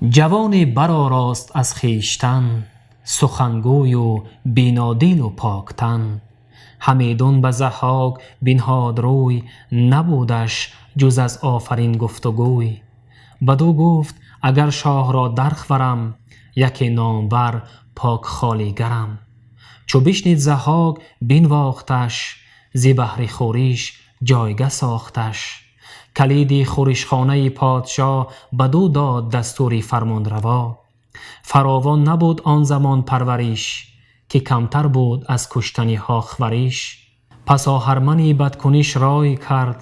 Ҷавоне баророст аз хештан, сухангӯю бинодилу поктан. Ҳамидун ба Заҳҳок бинҳод рӯй, набудаш ҷуз аз офарин гуфтугӯй. Бадӯ гуфт: агар шоҳро дархӯрам, яке номвар пок холигарам. Чу бишнид Заҳҳок бинвохташ, зи баҳри хӯриш ҷойгаҳ сохташ. Калиди хӯришхонаи подшоҳ бадӯ дод дастури фармонраво. Фаровон набуд он замон парвариш, ки камтар буд аз куштаниҳо хӯриш. Пас оҳарманӣ бадкуниш рой кард,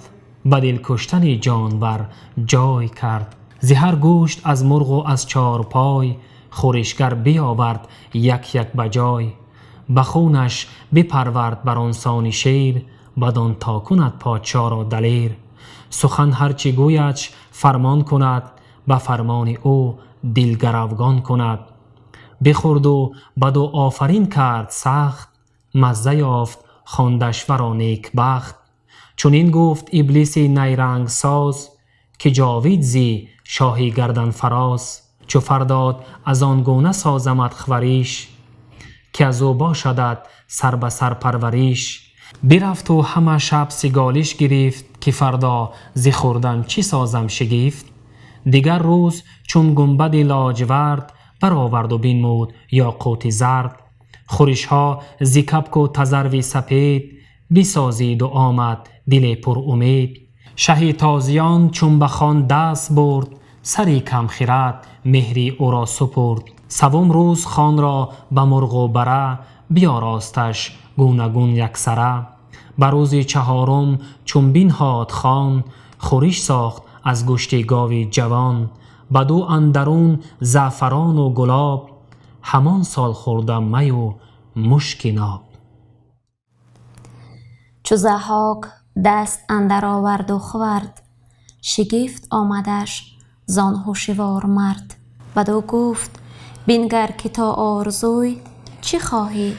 ба дил куштани ҷонвар ҷой кард. Зи ҳар гӯшт аз мурғ ва аз чорпой, хӯришгар биёвард як як ба ҷой. Ба хунаш бипарвард бар он сони шер, бад-он то кунад подшоҳро далер. Сухан ҳарчи гӯядш фармон кунад, ба фармони ӯ дил гаравгон кунад. Бихӯрд ва бадӯ офарин кард сахт, мазза ёфт хондаш варо некбахт. Чунин гуфт иблиси найрангсоз, ки ҷовид зӣ шоҳи гарданфароз. Чу фардод аз он гуна созамад хӯриш, ки аз ӯ бошадат сар ба сар парвариш. Бирафт ва ҳама шаб сиголиш гирифт, ки фардо зи хӯрдан чӣ созам шигифт. Дигар рӯз чун гунбади лоҷвард, баровард ва бинмуд ёқути зард. Хӯришҳо зи капку тазарви сапед, бисозид ва омад диле пур умед. Шаҳи тозиён чун ба хон даст бурд, сари камхирад меҳри ӯро супурд. Савум рӯз хонро ба мурғу бара, биёросташ гунагун яксара. Ба рӯзи чаҳорум чун бинҳод хон, хӯриш сохт аз гӯшти гови ҷавон. Бадӯ андарун заъфарону гулоб, ҳамон сол хӯрда маю мушки ноб. Чу Заҳҳок даст андар оварду хӯрд, шигифт омадаш зон ҳушёвор мард. Бадӯ гуфт: бингар ки то орзуй, чӣ хоҳӣ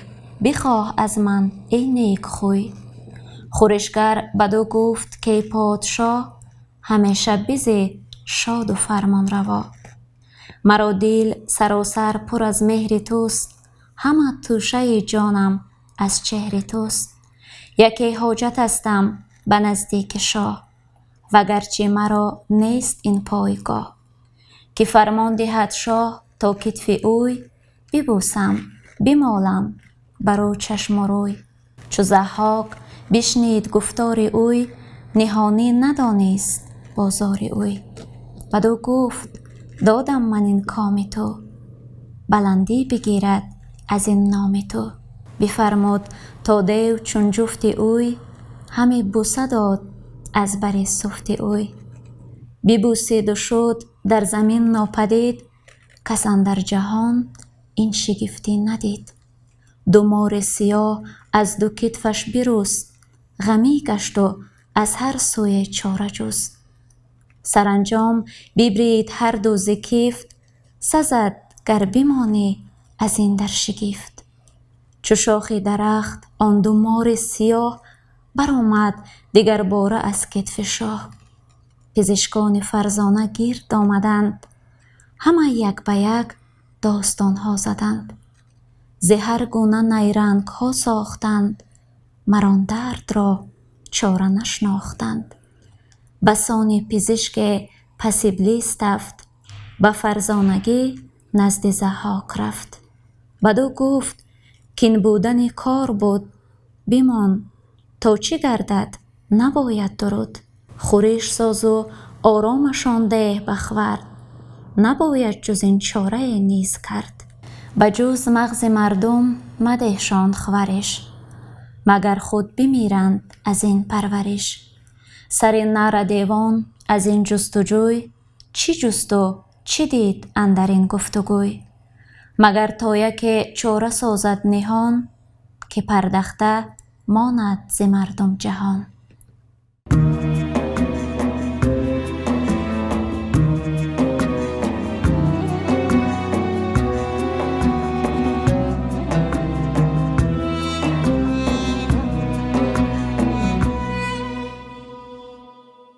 бихоҳ аз ман эй некхӯй. Хӯришгар бадӯ гуфт: кай подшоҳ, ҳамеша бизӣ шоду фармонраво. Маро дил саросар пур аз меҳри туст, ҳама тӯшаи ҷонам аз чеҳри туст. Яке ҳоҷат астам ба наздики шоҳ, вагарчи маро нест ин пойгоҳ. Ки фармон диҳад шоҳ то китфи ӯй, бибӯсам, бимолам бар ӯ чашму рӯй. Чу Заҳҳок бишнид гуфтори ӯй, ниҳонӣ надонист бозори ӯй. Бадӯ гуфт: додам ман ин коми ту, баландӣ бигирад аз ин номи ту. Бифармуд то дев чун ҷуфти ӯй, ҳаме бӯса дод аз бари суфти ӯй. Бибӯсиду шуд дар замин нопадид, кас андар ҷаҳон ин шигифтӣ надид. Ду мори сиёҳ аз ду китфаш бируст, ғамӣ гашту аз ҳар сӯе чора ҷуст. Саранҷом бибрид ҳар ду зи кифт, сазад гар бимонӣ аз ин дар шигифт. Чу шохи дарахт он ду мори сиёҳ, баромад дигарбора аз китфи шоҳ. Пизишкони фарзона гирд омаданд, ҳама як ба як достонҳо заданд. Зи ҳар гуна найрангҳо сохтанд, мар он дардро чора нашнохтанд. Басони пизишке пас иблис тафт, ба фарзонагӣ назди Заҳҳок рафт. Бадӯ гуфт: кин будани кор буд, бимон то чӣ гардад набояд дуруд. Хӯриш созу оромашон деҳ бахвард, набояд ҷуз ин чорае низ кард. Ба ҷуз мағзи мардум мадеҳшон хӯриш, магар худ бимиранд аз ин парвариш. Сари нара девон аз ин ҷустуҷӯй, чӣ ҷусту чӣ дид андар ин гуфтугӯй? Магар то яке чора созад ниҳон, ки пардахта монад зи мардум ҷаҳон.